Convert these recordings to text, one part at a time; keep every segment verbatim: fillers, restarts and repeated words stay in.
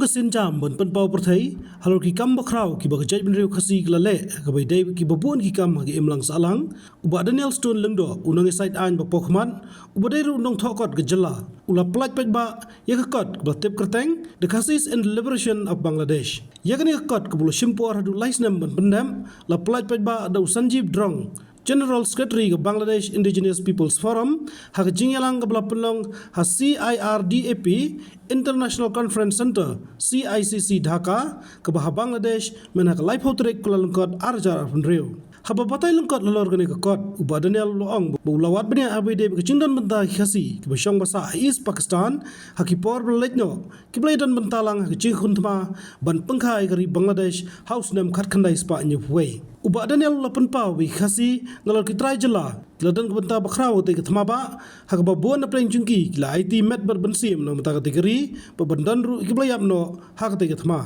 Sienjam ban pynpaw pyrthei halor ki kam bakhraw kiba ka jaitbynriew Khasi ka la leh, kaba dei kiba bun ki kam ha ka imlang sahlang, u Bah Daniel Stone Lyngdoh, u nongïasaid aiñ ba pohkhmat, uba dei ruh u nongthoh kot ka jylla, u la pyllait paidbah ïa ka kot kaba la tip kyrteng The Khasis in the Liberation of Bangladesh. Ïa kane ka kot kaba la shim por haduh lai snem ban pyndep, la pyllait paidbah da u Sanjeev Dhruang, General Secretary ka Bangladesh Indigenous People's Forum, ha ka jingïalang kaba la pynlong ha C I R D A P International Conference Center, C I C C, Dhaka, kaba ha Bangladesh, mynha ka laiphew tarik Kyllalyngkot arhajar arphew hynriew. Haba batai lyngkot halor kane ka kot, u Bah Daniel u la ong ba u la wad bniah ha kaba ïadei bad ka jingdon bynta ki Khasi kiba shong ba sah ha East Pakistan, ha ki por ba la leit noh, kiba la ïadon bynta lang ha ka jingkhun thma ban pynkha ïa ka ri Bangladesh ha u snem khatkhyndai spah hynñiewphew wei. U Bah Daniel u la pynpaw ba ki Khasi nalor ki trai jylla ki la don ka bynta bakhraw ha katei ka thma bah, ha kaba bun na pdeng jong ki ki la aiti met bad mynsiem na ka bynta katei ka ri, bad ban don ruh kiba la ïap noh ha katei ka thma.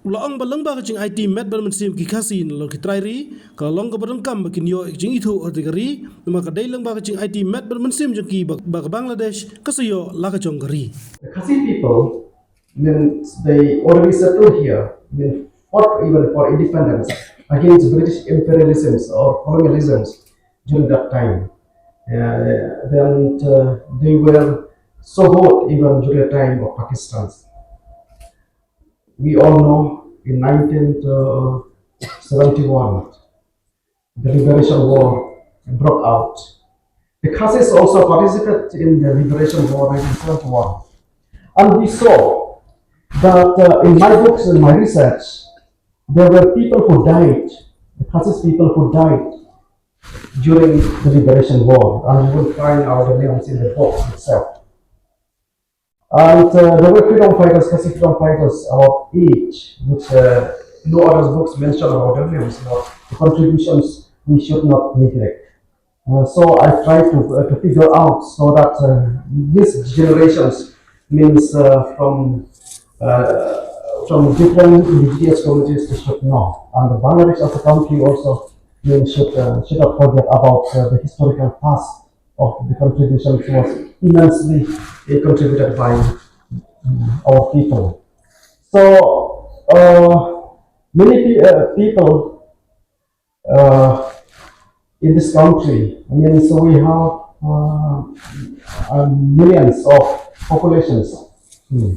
U la ong ba lyngba ka jingaiti met bad mynsiem ki Khasi nalor ki trai ri, ka la long kaba donkam ba kin ïoh ïa ka jingithuh ha katei ka ri, namar ka dei lyngba ka jingaiti met bad mynsiem jong ki ba, ba ka Bangladesh ka sa ïoh la ka jong ka ri. The Khasi people, means, they already settled here, mean, fought even for independence against British imperialisms or colonialisms during that time. Uh, then, uh, they were so bold even during the time of Pakistan. We all know in nineteen seventy-one, the liberation war broke out. The Khasis also participated in the liberation war nineteen seventy-one. And we saw that, uh, in my books, in my research, there were people who died, the Khasis people who died during the liberation war, and you will find our names in the book itself. And, uh, there were freedom fighters, Khasi freedom fighters, our age, which, uh, no other books mention about their names, but the contributions we should not neglect. Uh, so I try to, uh, to figure out so that, uh, these generations, means, uh, from, uh, from different indigenous communities, they should know. And Bangladesh as a country also, means, should, uh, should not forget about, uh, the historical past of the contribution which was immensely, uh, contributed by, um, our people. So, uh, many pe-, uh, people, uh, in this country, I mean, so we have, uh, uh, millions of populations. Hmm.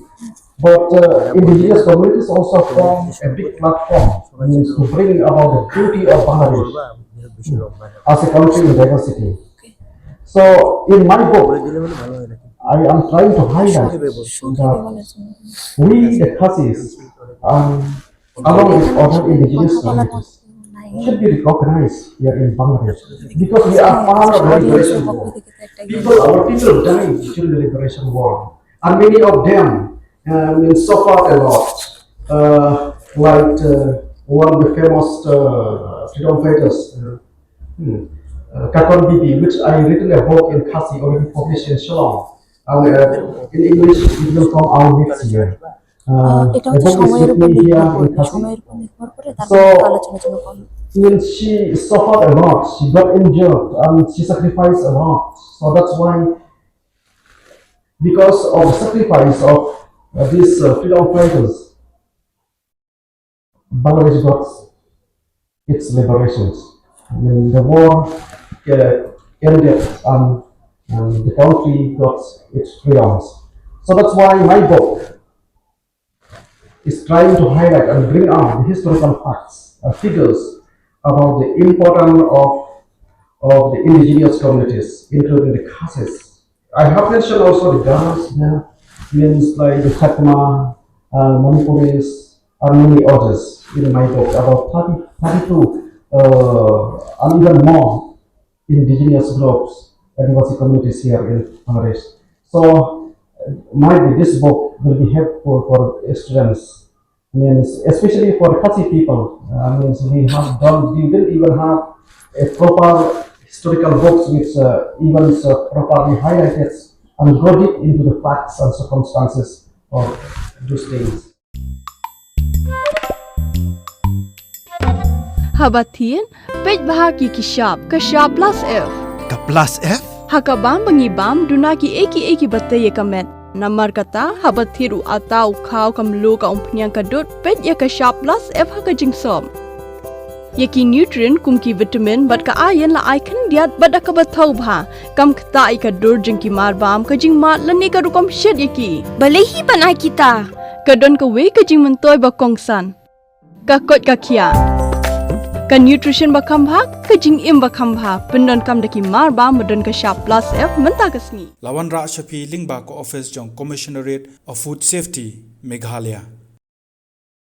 But, uh, indigenous communities also form a big platform, I mean, to bring about the beauty of Bangladesh as a country in diversity. So, in my book, I am trying to highlight that we, the Khasis, um, along with other indigenous communities, should be recognized here in Bangladesh because we are part of the liberation war. People, our people died during the liberation war, and many of them, um, suffered a lot. Uh, like, uh, one of the famous, uh, freedom fighters, uh, hmm, uh, Kakon Bibi, which I written a book in Khasi, already published in Shillong, and, uh, in English it will come out next year. Uh, এটা হচ্ছে সময়ের উপর নির্ভর করে, সময়ের উপর নির্ভর করে তার মধ্যে আলোচনা জন্য কম। Means she suffered a lot, she got injured, and she sacrificed a lot. So that's why, because of the sacrifice of, uh, these, uh, freedom fighters, Bangladesh got its liberations. I mean, the war, uh, ended and, and the country got its freedoms. So that's why my book is trying to highlight and bring out the historical facts and figures about the importance of, of the indigenous communities, including the Khasis. I have mentioned also the Garos there, means like the Chakma, uh, Manipuris, and many others in my book, about thirty, thirty-two, uh, and even more indigenous groups, Adivasi communities here in Bangladesh. So, uh, maybe this book will be helpful for students, means, especially for Khasi people. Uh, means we have done, we didn't even have a proper historical books which, uh, even, uh, properly highlighted and go deep into the facts and circumstances of those things. Haba thied, peit bha ki ki shap, ka shap plus F. Ka plus F? Ha ka bam ba ngi bam, duna ki ei ki ei kiba tei ïa ka met. Namar kata, haba thied u atta, u khaw, ka mluh, ka umphniang, ka dud, peit ïa ka shap plus F ha ka jingsop. Ïa ki nutrient kum ki vitamin bad ka iron la ai khyndiat bad da kaba thaw bha. Kam ktah ïa ka dur jong ki marbam, ka jingmad lane ka rukom shet ïa ki. Balei hi ban ai kita? Ka don kawei ka jingmyntoi ba kongsan. Ka koit ka khiah. Ka nutrition ba kham bha, ka jingim ba kham bha. Pyndonkam da ki marbam ba don ka shap plus F mynta ka sngi. La wanrah sha phi lyngba ka office jong Commissionerate of Food Safety, Meghalaya.